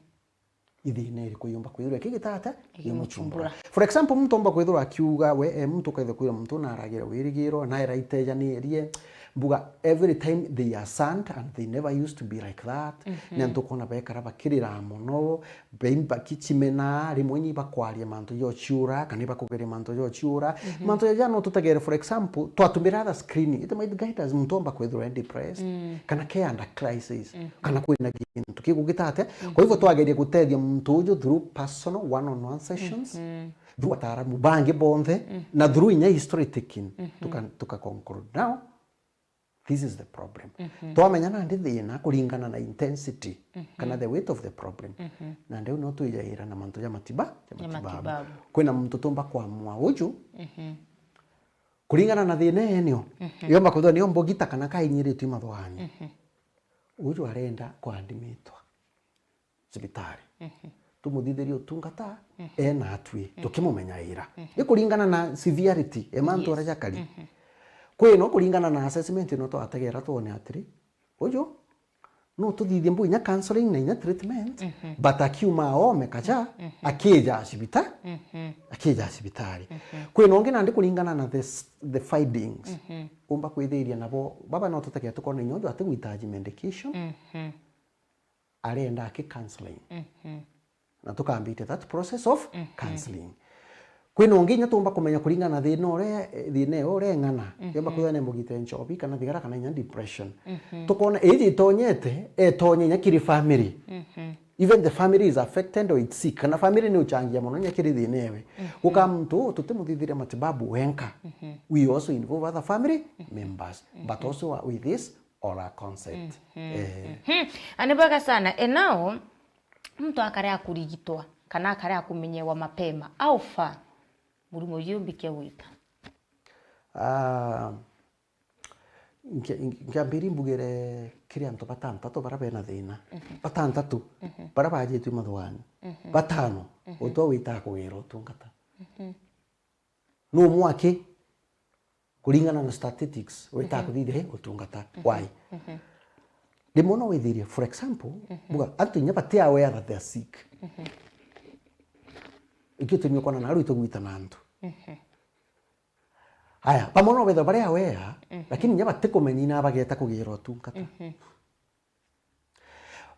ithina iriku yumba kwithirwa ikigita atia? Ikimuchumbura. Ikimuchumbura. For example, muntu omba kwithirwa akiuga, we, e, muntu ukethirwa kwira muntu na aragira wirigiro, na era itejanirie, mbuga, every time they are shunned and they never used to be like that. Mhm. Ni antu ukona bekara bakirira mono, baimba kichimena, rimwe ni bakwaria mantu jochiura, kana ibakugeria mantu jochiura. Mhm. Mantu jaja no tutegere, for example, twatumira other screening, it might guide us, muntu omba kwithirwa e depressed, mm, kana ke under crisis, mhm, kana kwina gintu kigugita atia. Mhm. Kwa hivyo twageria gutethia muntu uju through personal one-on-one sessions, mhm, through ataaramu bangi bonthe, mhm, na through inya history taking, mhm, tuka, tuka conclude now, this is the problem. Mhm. Twamenya nandi thina kuringana na intensity, mhm, kana the weight of the problem. Mhm. Nandi u no twijaira na mantu ja matiba-, ja matibabu. Ja matibabu. Kwina muntu tumba kwamua uju, mhm, kuringana na thina enio. Mhm. Yomba kwithirwa nio mbugita kana kainyiritwe i mathuganio. Mhm. Uju arenda kuadmitwa cibitari. Mhm. Tumuthithirie utungata, mhm, e natwi, mhm, tukimumenyaira. Mhm. Ikuringana na severity e mantu, yes, aria jakari. Mhm. Kwino kuringana na assessment ino twategera twone atiri, uju No tuthithie mbu inya counseling na inya treatment, mhm, but akiuma aome kaja, mhm, akija cibita-, mhm, akija cibitari. Mhm. Kwina ungi nandi kuringana na the s-, the findings. Mhm. Umba kwithiria nabo, baba no tutegea tukona inya uju atigwitaji medication, mhm, arenda aki counseling. Mhm. Na tukambite that process of, mhm, counseling. Kwina ungi inya tumba kumenya kuringana na thina uria, thina iyo uria ing'ana. Mhm. Yomba kwithwa ni mugite nchobi, kana thigara, kana inya depression. Mhm. Tukona iji itonyete, etonye inya kiri family. Mhm. Even the family is affected or it's sick. Kana family ni uchangia mono inya kiri thina ewe. Mhm. Guka muntu uu tutimuthithiria matibabu wenka. Mhm. We also involve other family, mhm, members. But, mhm, also with this oral consent. Mhm. Eh. Mhm. Na ni bwega sana. E, now, muntu akarea kurigitwa, kana akarea kumenyewa mapema, how far murimo uyu umbikia gwita? Ah, nkia-, nkiambiri mbugire kiri antu batantatu baria bena thina. Mhm. Batantatu, mhm, baria bajitwe mathugani. Mhm. Batano, mhm, utwa wita kugira utungata. Mhm. Numwe aki, kuringana na statistics, wita, mhm, kuthithia hi utungata. Mhm. Why? Mhm. Rimwe no withirie, for example, mhm, buga, antu inya bati aware that they are sick. Mhm. Ikio tuni ukona naru itugwita na antu. Mhm. Aya, bamwe no bethwa bari aware, mhm, lakini inya batikumenya ina bageta kugira utungata. Mhm.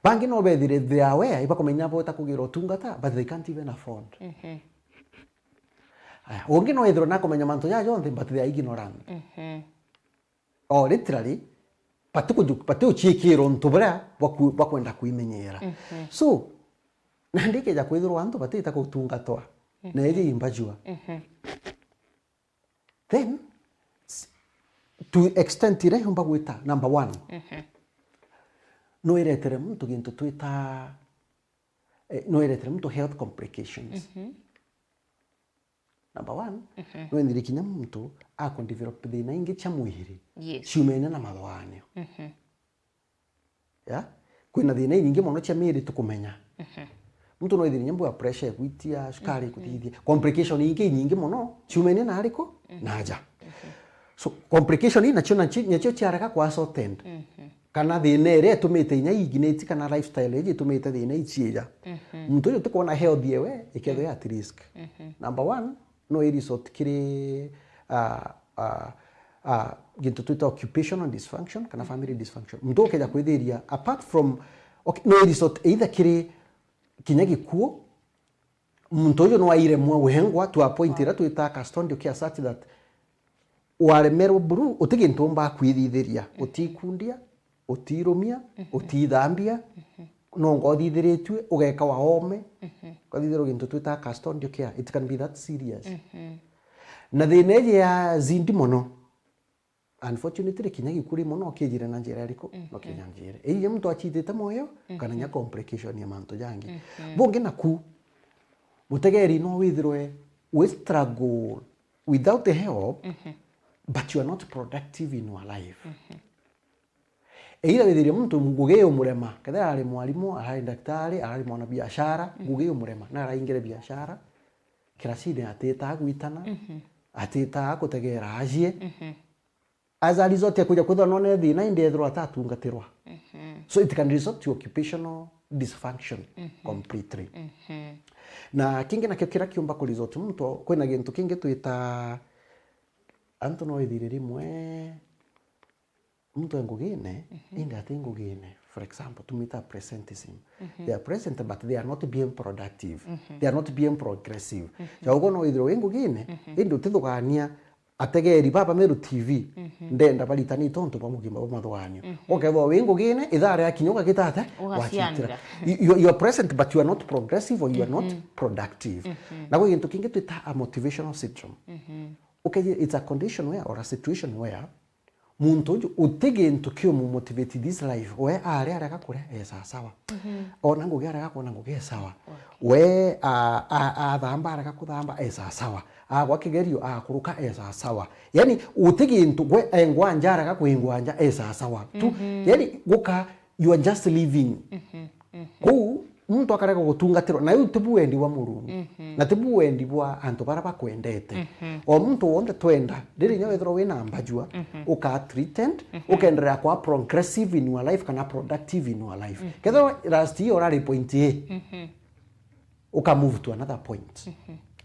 Bangi no bethire they are aware, ibakumenya bota kugira utungata, but they can't even afford. Mhm. Aya, ungi no ethirwe nakumenya mantu jaa jonthe, but they are ignorant. Mhm. Or literally, batiku-, batiuchiikira untu buria bwa ku-, bwa kwenda kwimenyera. Mhm. So, nandi ikeja kwithirwa antu batita gutungatwa, mhm, na iji imbajua. Mhm. Then, s-, to extent iria yumba gwita, number one, mhm, no iretere muntu gintu twita, eh, no iretere muntu health complications. Mhm. Number one, mhm, no ithire kinya muntu akudevelop thina ingi cia mwiri, yes, ciumene na mathoganio. Mhm. Ya? Kwina thina inyingi mono cia miiri tukumenya. Mhm. Muntu no ithire nyambu ya pressure ikwitia, cukari, mhm, ikuthithia. Complication ingi inyingi mono ciumene na ariku? Mhm. Na aja. Mhm. So, complication ii nacio, nacio, nacio ciarega kwa shortened. Mhm. Kana thina iria itumite inya igineti kana lifestyle iji itumite thina ii ciija. Mhm. Muntu uyu utikwona health yewe ikethwa, mhm, at risk. Mhm. Number one, no i result kiri, ah, ah, ah, gintu twita occupational dysfunction kana family dysfunction. Muntu ukeja kwithiria, apart from, okay, no i result either kiri kinya gikuo, muntu uju no airemwa wengwa to a point iria twita custodial care such that waremerwa buru, uti gintu umbaa kwithithiria, utikundia, utirumia, mhm, utithambia, mhm, no ngothithiritue, ugeka wa ome, mhm, ukathithirwa gintu twita custodial care, it can be that serious. Mhm. Na thina iji ya zindi mono, unfortunately, kinya gikuri mono kijire na njira iriku? Mhm. No kinya njira. Either muntu achitite moyo, kana, mhm, nya complication ya mantu jangi. Mhm. Bungi naku, mutegeri no withirwe we struggle without the help, mhm, but you are not productive in your life. Mhm. Either withirie muntu ngugi yumurema, kethira ari mwarimu, arari daktari, arari mwana biashara, mhm, ngugi yumurema, na araingire biashara, kiracini atitaa gwitana, mhm, atitaa kutegera ajie. Mhm. As a result ya kuja kwithirwa none thina, indi ethirwa atatungatirwa. Mhm. So it can result to occupational dysfunction, mhm, completely. Mhm. Na kingi nakio kiria kiumba ku result muntu, kwina gintu kingi twita, antu no ithire rimwe muntu e ngugine, mhm, indi ati ngugine. For example, tumita presentism. Mhm. They are present, but they are not being productive. Mhm. They are not being progressive. Mhm. Ja uguo no ithirwe wi ngugine, mhm, indi utithugania ategeri baba Meru T V, mhm, ndenda baritani tontu bwa mugima bwa mathuganio. Mhm. Ukethwa wi ngugine, ithaa ria kinya ugagita ate? Ugacitira. Ugacitira. You, you, you are present, but you are not progressive or you are not, mhm, productive. Mhm. Na gwi gintu kingi twita a motivational syndrome. Mhm. Okay, it's a condition where, or a situation where, muntu uju uti gintu kiumumotivate this life. We aria arega kuria, e sawa sawa. Mhm. Ona ngugi arega kwona ngugi, e sawa. Okay. We a, a, athamba arega kuthamba, e sawa sawa. Agwa kigerio, akuruka, e sawa sawa. Yani, uti gintu, we engwa nja arega kwingwa nja, e sawa sawa. Tu, mhm, yani, guka, you are just living. Mhm, mhm. Kuu, Muntu akarega gutungatirwa, na iu tibu wendi bwa Murungu, na tibu wendi bwa antu baria bakwendete. O muntu wonthe twenda, riri inya wethirwa wina mbajua, ukaa threatened, ukenderea kwa progressive in your life kana productive in your life. Kethirwa last year urari point A, uka move to another point,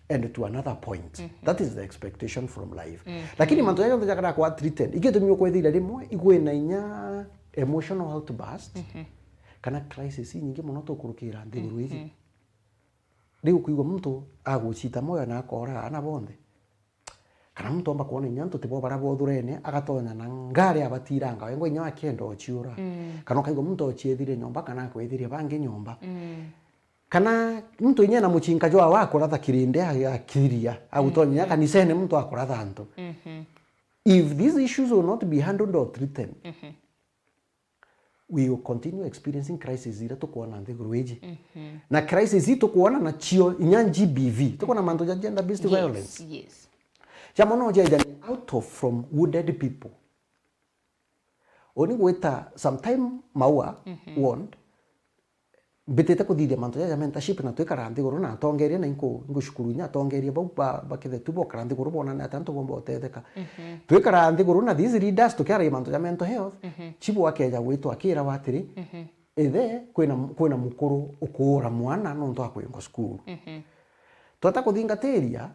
and to another point. That is the expectation from life. Lakini mantu jaja jonthe jakara kwa threatened, igitumi ukwethira rimwe igwina inya emotional outburst, kana crisis inyingi mono tukurukira nthiguru iji. Riu ukwigua muntu agucita moyo na akoraga aana bonthe. Kana muntu omba kwona inya antu tibo baria bothurene, agatonya na ngari abatiranga, wengwa inya akienda ociura. Kana ukaigua muntu ociethirie nyomba, kana akwethirie bangi nyomba. Kana muntu inya ena mucinka jwa wakuratha kirindi a-, akiria, agutonya inya kanisene muntu akuratha antu. If these issues will not be handled or treated, we will continue experiencing crisis iria tukwona nthiguru iji. Na crisis ii tukwona nacio inya G B V, tukwona mantu ja gender based violence. Yes. Ja mono jeja ni out of from wounded people. Uni gwita sometime Maua ward, mbitite kuthithia mantu jaja mentorship na twikara nthiguru na atongeria na inku, inku cukuru inya atongeria bau ba, ba Kithetu bokara nthiguru bonane ati antu bomba utetheka. Twikara nthiguru na these leaders tukiaragia mantu ja mental health, chibu akeja gwitwa akira atiri, ithe kwina, kwina mukuru ukuura mwana nontu akwingwa cukuru. Twata kuthingatiria,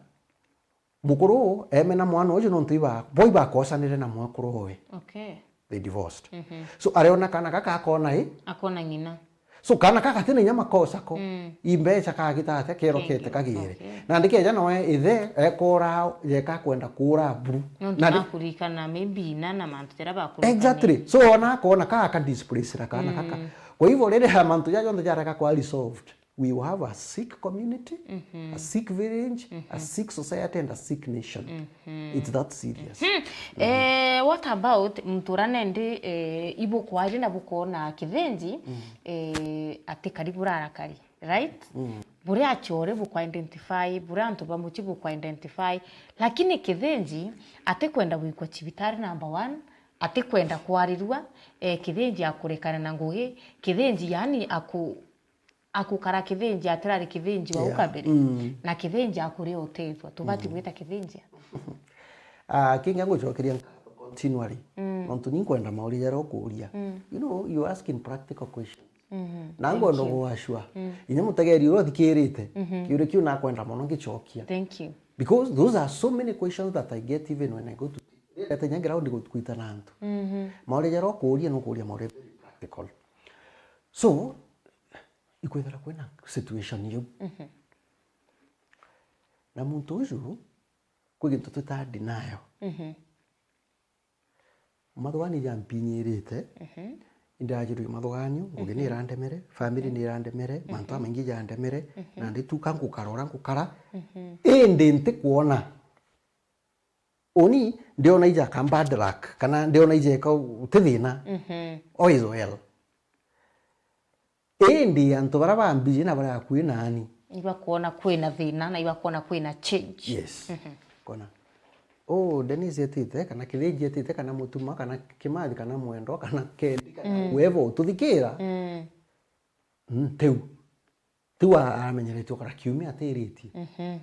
mukuru uu emena mwana uju nontu iba, bo ibakosanire na mwekuru owe. Okay. They divorced. So, areona kana gaka akona i? Akona ng'ina. So, kana kaka tina inya makosa ko. I mbeca kagita atia, kerokete kagire. Okay. Nandi keja noe ithe ekora, yeka kwenda kura buru. Nontu nakurikana maybe ina na mantu jaria bakurikana. Exactly. So, ona akona kaka displace ra kana kaka. Kwa hivyo, riria mantu jaja jonthe jareka kwa resolved, we will have a sick community, a sick village, a sick society, and a sick nation. It's that serious. Eh, what about muturane ndi, eh, ibukwari na bukona kithinji, eh, ati kari burarakari, right? Buria achore bukwa identify, buria antu ba muci bukwa identify, lakini kithinji ati kwenda gwikwa cibitari number one, ati kwenda kwarirua, eh, kithinji akurekana na ngugi, kithinji yani aku akukara kithinjia atirari kithinjia wa ukabere, na kithinjia akuria utethwa. Tubati gwita kithinjia? Ah, kingi ngucokeria nkatho continually. Nontu ni nkwenda mauria jaria ukuria. You know, you asking practical questions. Na ngwenda gwashua. Inya mutegeri uria uthikirite, kiuria kiu nakwenda mono ngicokia. Thank you. Because those are so many questions that I get even when I go to, rete inya ground kwitana antu. Mauria jaria ukuria nukuria mauria very practical. So, ikwithira kwina situation iu. Na muntu uju, kwi gintu twita denial. Mathuganio jampinyirite, indirajirwe mathuganio, ngugi ni irandemere, family ni irandemere, mantu jamaingi jandemere, na ndituka ngukara uria ngukara. Indi ntikwona. Uni ndiona ija ka bad luck, kana ndiona ija eka uti thina. All is well. Indi antu baria bambiji na baria akui nani, ibakwona kwina thina na ibakwona kwina change. Yes. Kona, oh, Dennis etite, kana Kithinji etite, kana Mutuma, kana Kimathi, kana Mwendwa, kana Kendi, kana whoever ututhikira. Ntiu. Tiu a-, aramenyeretue ukara kiumia atiritie.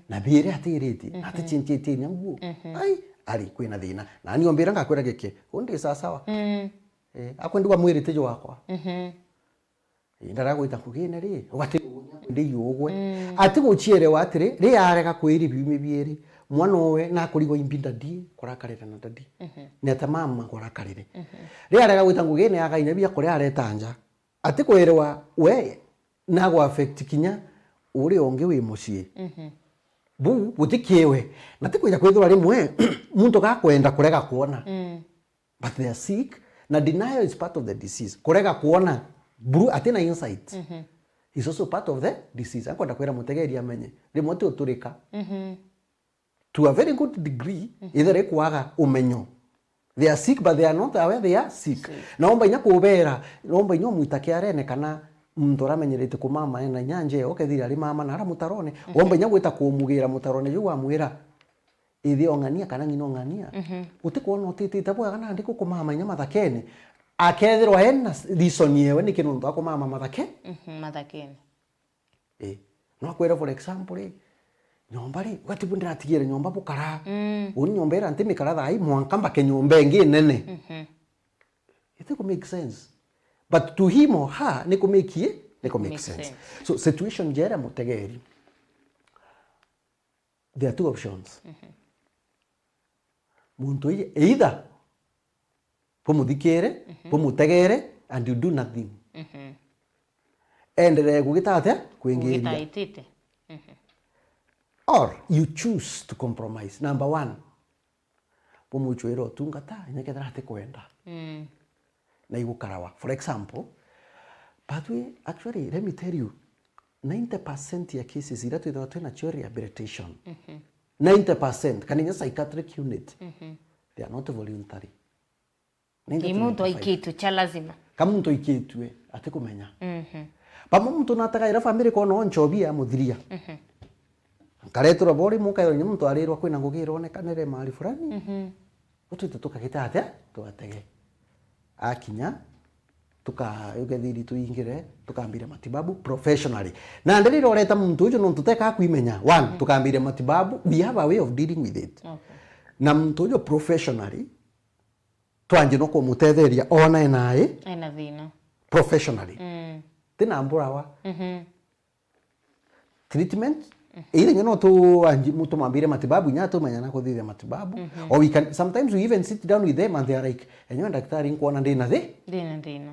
Na biiri atiritie. Na aticenjetie inya nguo. Ai, ari kwina thina. Nani ombira ngakwira giki, undi sawa sawa. Eh, akwendwa mwirite jwakwa. Ii, ndara gwita ngugine ri, ugati ndi yugwe. Ati gucierewa atiri, ri arega kwiri biumi biiri, mwana owe na kurigwa imbi ndadi, kurakarire na ndadi. Ni ata mama kurakarire. Ri arega gwita ngugine, aga inya bia kuria areta nja. Ati kwerewa we, na gwa affect kinya uri ungi wi mucii. Bu, butikiewe. Na ti kwija kwithirwa rimwe, muntu gakwenda kurega kwona. But they are sick, na denial is part of the disease. Kurega kwona, buru atina insight is also part of the disease. Akwenda kwira mutegeri amenye, rimwe ti uturika. To a very good degree, ithira ikwaga umenyo. They are sick, but they are not aware they are sick. Sick. Na omba inya kubera, omba inya umwita kiarene kana muntu uramenyerete kumama ena inya njeo, kethira ari mama na ara mutarone, omba inya gwita kumugira mutarone juu wamwira, ithi ong'ania kana ng'ina ong'ania. Utikwona utitite bwega nandi gukumama inya mathakene. Akethirwa ena reason yewe niki nontu akumama mathake-, Mhm, mathakene. Eh, no akwira, for example, ri, nyomba ri, ugati bu ndiratigire nyomba bukara. Mm. Uni nyomba ira ntimikara thaa ii, mwanka mbake nyomba ingi nene. Mhm. It ku make sense. But to him or her, ni ku make i-, ni ku make sense. So, situation jeria mutegeri, there are two options. Mhm. Muntu iji either bumuthikire, mhm, bumutegere, and you do nothing. Mhm. Endelee kugita atia? Kwingiria. Kugita aitite. Mhm. Or you choose to compromise. Number one, bumuchwire utungata, inya kethira atikwenda. Mm. Na igukarawa. For example, but we, actually, let me tell you, ninety percent ya cases ira twithagwa twina cio rehabilitation, mhm, ninety percent, kana inya psychiatric unit, mhm, they are not voluntary. Ni muntu aikitwe cha lazima. Ka muntu aikitwe, atikumenya. Mhm. Bamwe muntu natagaira family kona o nchobi amuthiria. Mhm. Nkareterwa bori mukairwa nya muntu arirwa kwina ngugi ironekanire mahali fulani. Mhm. Utwite tukagita atia? Twatege. Akinya, tuka-, ugethiri tuingire, tukambiria matibabu professionally. Na ndiri iroreta muntu uju nontu teka kwimenya. One, mhm, tukambiria matibabu, we have a way of dealing with it. Okay. Na muntu uju professionally, twanji no kumutetheria ona enae. Ena thina. Professionally. Mm. Tina mburawa. Mhm. Treatment, mhm, either nya no tu-, anji-, mu-, tumambire matibabu, nya tumenya na kuthithia matibabu. Mhm. Or we can, sometimes we even sit down with them and they are like, "Enyewe daktari, nkwona ndina thi-." Ndina thina.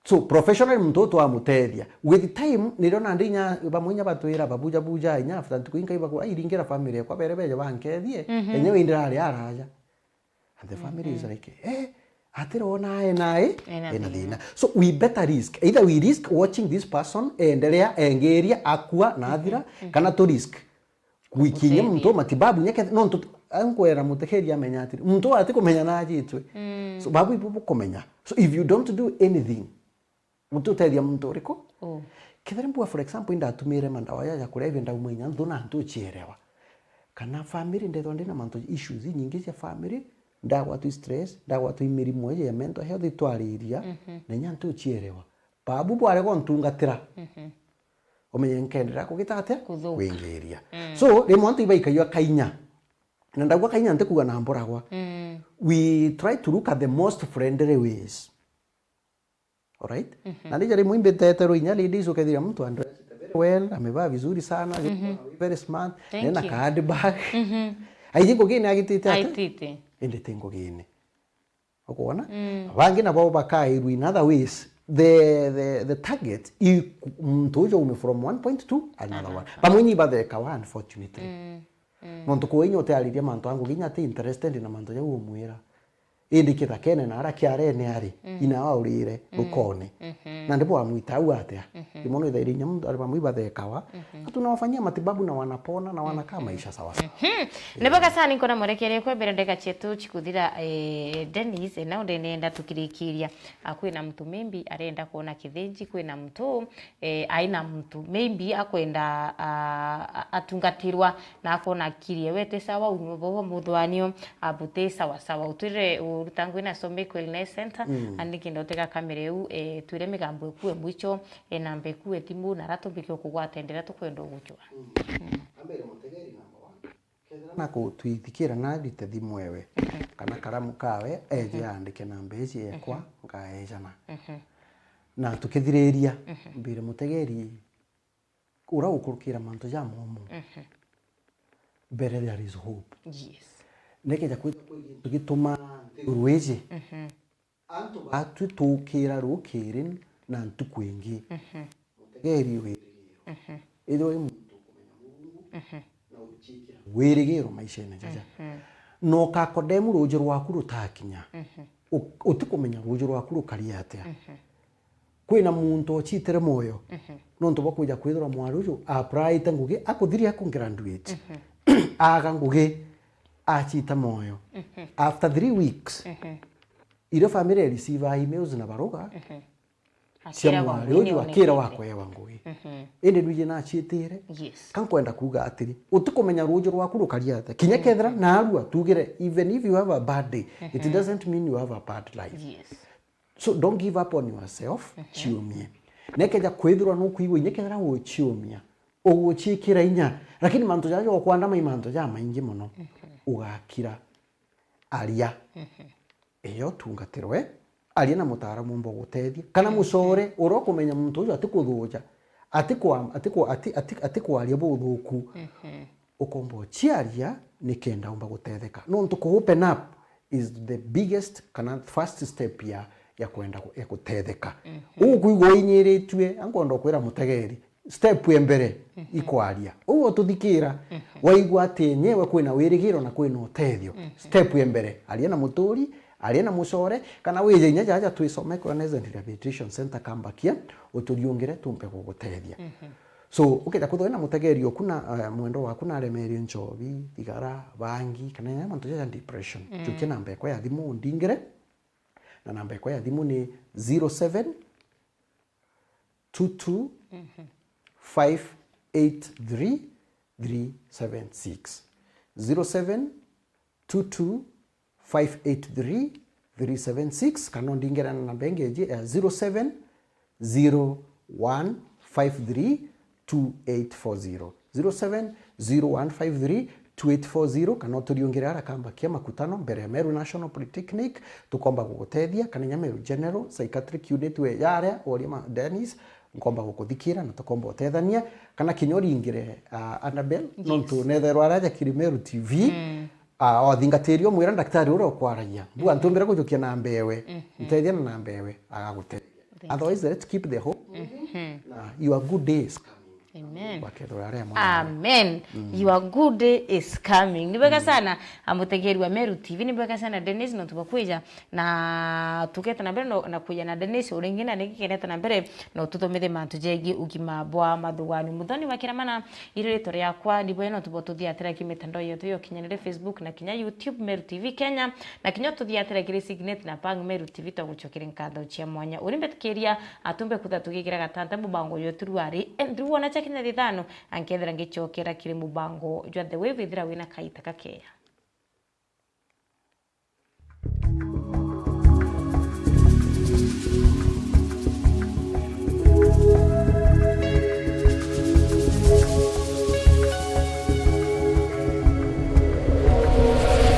So, professionally muntu uyu twamutethia. With time, nirio nandi inya bamwe inya batwira babuja buja inya after ntuku inkai bakwa, "Ai, ringira family yakwa bere beja bankethie, mhm, enyewe indirari araja." And the family is, mhm, like, "Eh, atirona ae nae, ena thina." So we better risk. Either we risk watching this person endelea, engeria, akua, na athira, mhm, mhm, kana tu risk gwikinya muntu matibabu, nyeke, nontu, ankwera mutekeria amenya atiri, muntu ati kumenya na ajitwe. Mm. So, babu ibu bukumenya. So, if you don't do anything, gututethia muntu uriku? Oh. Kethira mbua, for example, indatumire mandawa ya, ya kulevya, ndauma inya nthu na ntuchierewa. Kana family, ndethwa ndina mantu issues inyingi cia family, ndagwatwa i stress, ndagwatwa i mirimo iji ya mental health itwariria, mhm, na inya ntuchierewa. Babu bwarega untungatira. Mhm. Umenye nkenderea kugita atia? Kuthuka. Kwingiria. Mm. So, rimwe antu ibaikayua kainya. Na ndauga kainya ntikuga na mburagwa. Mm. We try to look at the most friendly ways. Alright? Mhm. Na rija rimwe imbitete rwinya ladies, ukethira mtu andressed very well, amevaa vizuri sana, mhm, very smart, ena ka handbag. Mhm. Aiji ngugine agitite ati? Aitite. Indi ti ngugine. Ukwona? Mm. Bangi nabo bakairwa in other ways. The, the, the target i ku-, muntu uju aume from one point to another one. Another. Bamwe ni bathekawa, unfortunately. Mm. Mm. Nontu kwi inya utiariria mantu a ngugi, inya ati interested na mantu jau umwira. Indi kithakene na ara kiarene ari, mm, ina aurire, mm, rukone. Mhm. Na ndipo amwita au atia? Mhm. Rimwe no ithaire inya muntu ari bamwe ibathekawa, mhm, na tunawafanyia matibabu na wanapona na wanakaa, mhm, maisha sawa sawa. Mhm. Ni bwega sana, nkona mwerekerie kwe mbere ndeka cietu cikuthira, eh, Dennis, eh, na undi nenda tukirikiria. Ah, kwina mtu maybe arenda kuona kithinji, kwina mtu eh, aina mtu maybe akwenda, ah, a-, atungatirwa na akona akiri ewe ti sawa, unyuo bobo muthwanio, ah, buti sawa sawa. Utwire uruta ngui na Sombe Wellness Center, mm, and nikenda utega kamera iu, eh, twire migambo ikue mwicho, eh, namba ikue timu, na ara tumbike ukugwata ndira tukwenda uguchwa. Mm. Mm. Ambere mutegeri number one. Kethira na ku-, twithikira na arite thimu ewe, mhm, kana karamu kawe, eje, mhm, aandike namba iji ekwa, mhm, ngaejana. Mhm. Na tukithiriria, mhm, mbire mutegeri, ura ukurukira mantu ja momo. Mhm. Mbere there is hope. Yes. Nekeja kwithwa kwi gintu gituma nthiguru iji, mhm, antu batu tukira rukiri na ntuku ingi. Mhm. Mutegeri wirigiro. Mhm. Ethirwa wi muntu ukumenya Murungu, mhm, na uchiikira wirigiro maishene jaja. Mhm. Na ukakodemu ruuji rwaku rutakinya. Mhm. U-, utikumenya ruuji rwaku rukari atia. Mhm. Kwina muntu uchiitire mwoyo, mhm, nontu bwa kwija kwithirwa mwari uju applyite ngugi, akuthiria aku graduate. Mhm. Aga ngugi, achiita mwoyo. Mhm. After three weeks, mhm, irio family receive emails na baruga, mhm, cia mwari uju akira wakwewa ngugi. Mhm. Indi nwiji nachiitire. Yes. Ka nkwenda kuuga atiri, utikumenya ruuji rwaku rukari atia. Kinya, mhm, kethira narua, tugire, even if you have a bad day, it, mhm, doesn't mean you have a bad life. Yes. So don't give up on yourself, mhm, chiumie. Nekeja kwithirwa nukwigua inya kethira guciumia, uguciikira inya, lakini mantu jaja ukwandama i mantu jamaingi mono, ugakira. Aria. Eja utungatirwe, aria na mutaaramu umba gutethia, kana mucore uria ukumenya muntu uju atikuthuja, atikwa-, atikwa-, ati-, ati-, atikwaria buthuku, ukomba uciaria nikenda umba gutetheka. Nontu ku open up is the biggest kana first step ya, ya kwenda gu-, ya gutetheka. Ugukwigua winyiritue, ankwenda ukwira mutegeri, step ya mbere ikwaria. Uu ututhikira, waigua ati enyewe kwina wirigiro na kwina utethio, step ya mbere, aria na muturi, aria na mucore, kana wije inya jaja twisome Organized Rehabilitation Center Kambakia, uturiungire tumpe gugutethia. So, ukija kwithirwa wina mutegeri oku na, eh, mwendwa waku na aremerio nchobi, thigara, bangi, kana inya mantu jaja depression, jukia namba ekwa ya thimu undingire, na namba ekwa ya thimu ni zero seven two two five eight three three seven six. Zero seven two two five eight three three seven six, kana undingire na namba ingi iji ya zero seven zero one five three two eight four zero. Zero seven zero one five three two eight four zero, kana uturiungire ara Kambakia Makutano mbere ya Meru National Polytechnic, tukomba gugutethia, kana inya Meru General Psychiatric Unit we yaria, uria ma Dennis, nkomba gukuthikira na tukomba utethania, kana kinya uringire, ah, Annabel, nontu netherwa araja kiri Meru T V, ah, othingatiri umwira ndagitari uria ukwaragia. Mbu antumbire gujukia namba ewe, ntethia na namba ewe, agagutethia. Otherwise, let's keep the hope. Na your good day is coming. Amen. Wakethirwa aria mwana. Amen. Your good day is coming. Ni bwega sana, amutegeri wa Meru T V, ni bwega sana Dennis, nontu bwa kwija na tuketa na mbere no, na kwija na Dennis, uringi na ringi kenete na mbere, no tuthomithie mantu jegi ugima bwa mathuganio. Muthoni wa Kiramana, iri ritwa riakwa, ni bwega nontu bwa tuthiatira ki mitandao yetu ya ukinyanire, Facebook na kinya YouTube, Meru T V Kenya, na kinya tuthiatira kiri Signet na Pang Meru T V, twagucokeria nkatho cia mwanya. Uri mbetikiria atumbe kutha tugigira gatanta mubango yetu rwari, and rwona cha kinya thithano, ankethira ngicokera kiri mubango jwa The Wave, ithira wina kaita kakeya.